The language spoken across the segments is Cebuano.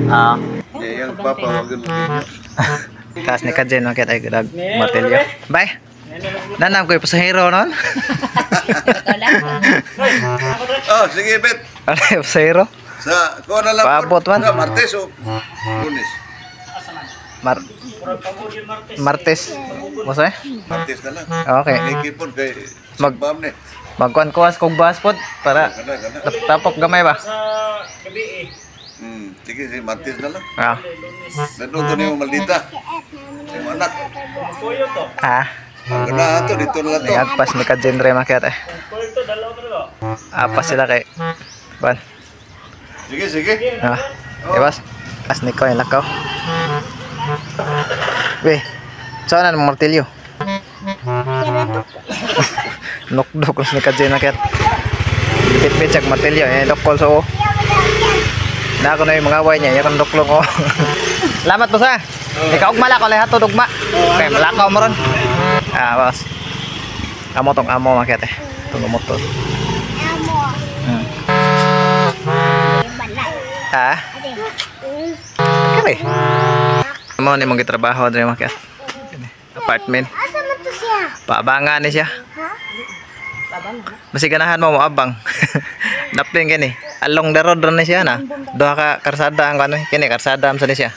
Ah. Yang papa wag mo. Taas ni Kajen makita ay dag martilyo. Bye. Nanam ko yung pasahero noon. Oh, sige bet. Ano yung pasahero? Sa ko na lang. Paabot man. Sa Martes o Lunes. Martes. Mo eh? Martes na lang. Okay. Nikipon kay bam ni. Magkuan kuas kog bus pod para Kana kana. tapok gamay ba? Sige, sige, Martes na lang. Ah. Nanuto ni mo maldita. Yung anak. Ah. Kana ato dito na lang to. Nagpas ni Kajen re makiat eh. Apas sila kay Ban. Sige, sige. Ah. Ibas. As ni ko yung lakaw. Be. Saan na ng martilyo? Nukdok ni Kajen makiat. Bit-bit siya martilyo eh dokol so. Na ako na yung mga way niya, yung duklong ko. Salamat po sa. Ikaw ugma lang ko lahat to dugma. Okay, malakaw mo ron. Ah, boss. Amo tong amo makiat eh. Tong motor. Amo. Ah, kere. Amo ni mong gitrabaho dre makiat. Apartment. Asa man to siya? Paabangan ni siya. Ha? Basi ganahan mo moabang. Naplin kini. Along the road ron ni siya na. Duha ka karsada ang kano kini karsada am sa ni siya.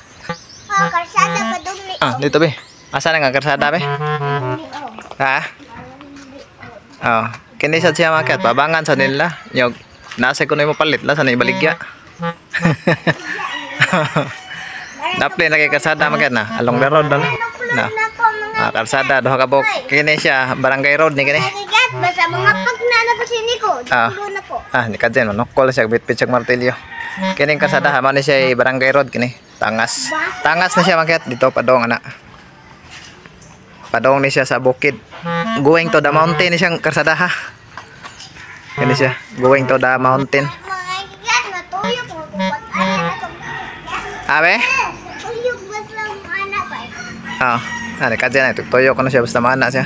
Ha, karsada pa dugli. Ah, dito be. Asa na nga karsada be? Ha? Oh, kini sad siya makiat pabangan sa nila. Nyog nasa ko na mo palit la sa na ibaligya. Naplin na kay karsada makiat na. Along the road na. Na. Ah, karsada duha ka buok. Kini siya barangay road ni kini. Nagigat basta mga pagnana pa si Nico. Ah. Dulo na ko. Ah, ni Kajen manukol siya bitbit siya martilyo. Kining karsada ha man ni siya barangay road kini. Tangas. Tangas na siya makiat dito padong ana. Padong ni siya sa bukid. Going to the mountain ni siyang karsada ha. Kini siya, going to the mountain. Mga gigat natuyok mo kung pag-ana na to. Abe? Natuyok basta mga anak ba? Ah, ah ni Kajen ay tuyo ko na siya basta maana siya.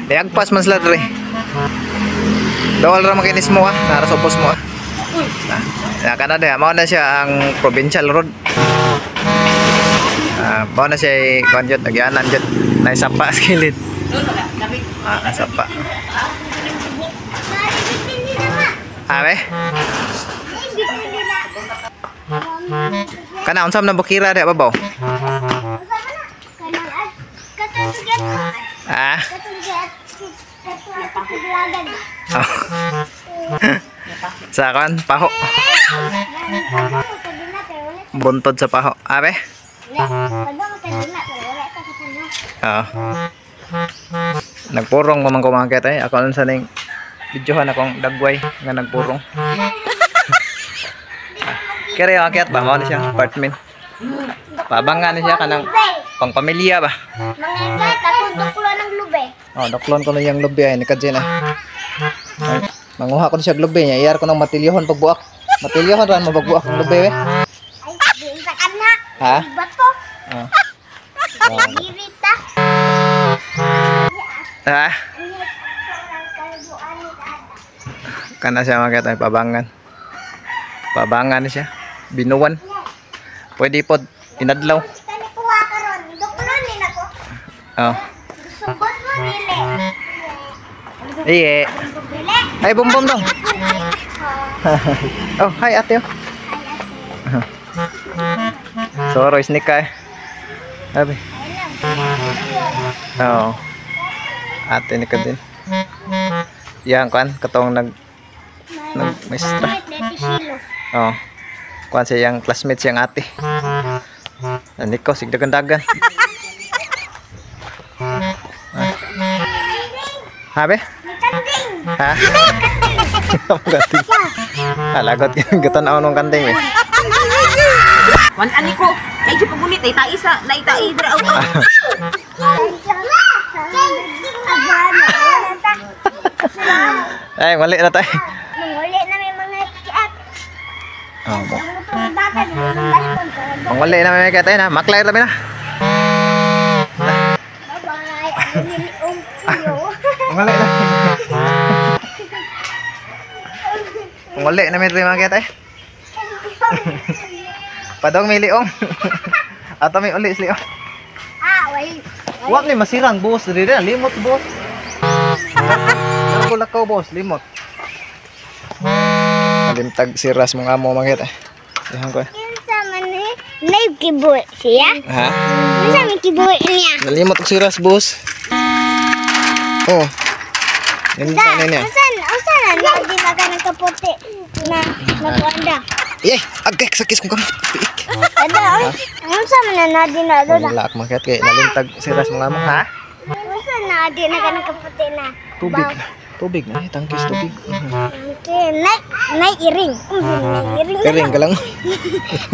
Niagpas man sila diri. Dol ra makinis mo ah, nara sa ubos mo ah. Na kana diha mao na siya ang provincial road. Ah, mao na siya kuan jud nagyanan jud. Naisapa sa kilid. Ah, sapa. Abe? Kana unsa man na bukira diha babaw? Ah. Oh. Sa kan paho. Buntod sa paho. Abe? Oo. Nagpurong pa man ko mga eh. Ako lang sa ning videohan akong dagway nga nagpurong. Kere akyat ba mao ni siya apartment. Pabangan ni siya kanang pangpamilya ba. Mga akong duklo ng lube. Oh, duklon ko na yung lubi ay ni Kajen ah. Ay, manguha ko na siya og lubi niya. Iyar ko ng matilyohon pagbuak. Matilyohon ran mo pagbuak ang lubi we. Ay, di sa kana. Ha? Bato. Oh. Girita. Ha? Kana siya mga ay pabangan. Pabangan ni siya. Binuwan. Pwede pod inadlaw. Kani kuha karon. Duklon ni nako. Oh. Sugot mo dili. Iye. Dili. Ay, bum bum dong. Oh, hi ate. Sorry, sneak ka eh. Abi. Oo. Ate ni ka din. Yan, kuan, katong nag maestra. Oo. Kuan siya yung classmate siyang ate. Niko, sigdagan-dagan. Ah. Habe? Ha? Kanting. Ah, lagot gatan ng kanting eh. Wan ani ko, kay jud pagunit ay tai sa naitai dira og. Ay, mali na tayo. Manguli na may mga kiat. Oh, mo. Manguli na may mga tayo na. Maklay labi na. Bye-bye. Manguli na. Manguli na may mga tayo. Padong may liong. Ato may uli sa liong. Ah, wali. Wa ni masirang boss diri na limot boss. Lakaw lakaw boss, limot. Malimtag si Ras mong amo mga kita. Dihan ko. Kinsa man ni? Nay kibuhi siya? Ha? Kinsa man kibuhi niya? Nalimot og si Ras boss. Oh. Nalimot Da, na niya. usan, usan na na di ba ka nagkaputi na nagwanda. Yay, agay sakis kong kamot. Piik. Ada, unsa man na na di na do da. Wala akong makit kay nalimtag si Ras mong amo, ha? Unsa na di na ka nagkaputi na. Tubig. Tubig na, eh, tangkis tubig. Okay, nay nay iring. Nay iring. Iring ka lang.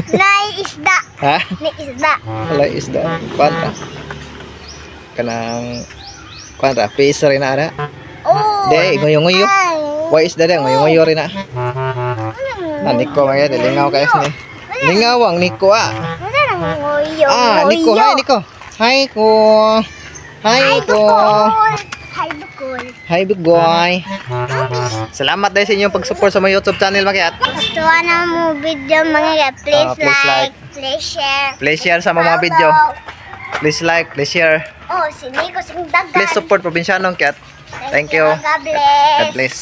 Nay isda. Ha? Nay isda. Wala isda. Kuan ra. Kanang kuan ra, fish rin na ara. Oh. Di, nguyo-nguyo. Ay. Wa isda di, nguyo-nguyo rin na. Ah, Nico mga yan, lingaw kayo ni. Lingaw ang Nico ah. Unsa nang nguyo? Ah, Nico, hi Nico. Hi ko. Hi ko. Bukol. Hi bukol. Hi big boy. Salamat dahil sa inyong pag-support sa my YouTube channel mga kat. Gusto na mo video mga ka. Please, Ah, please like, please share. Please share sa mga video. Please like, please share. Oh, si Nico sing dagan. Please support Provincianong Kat. Thank you. God bless. God bless.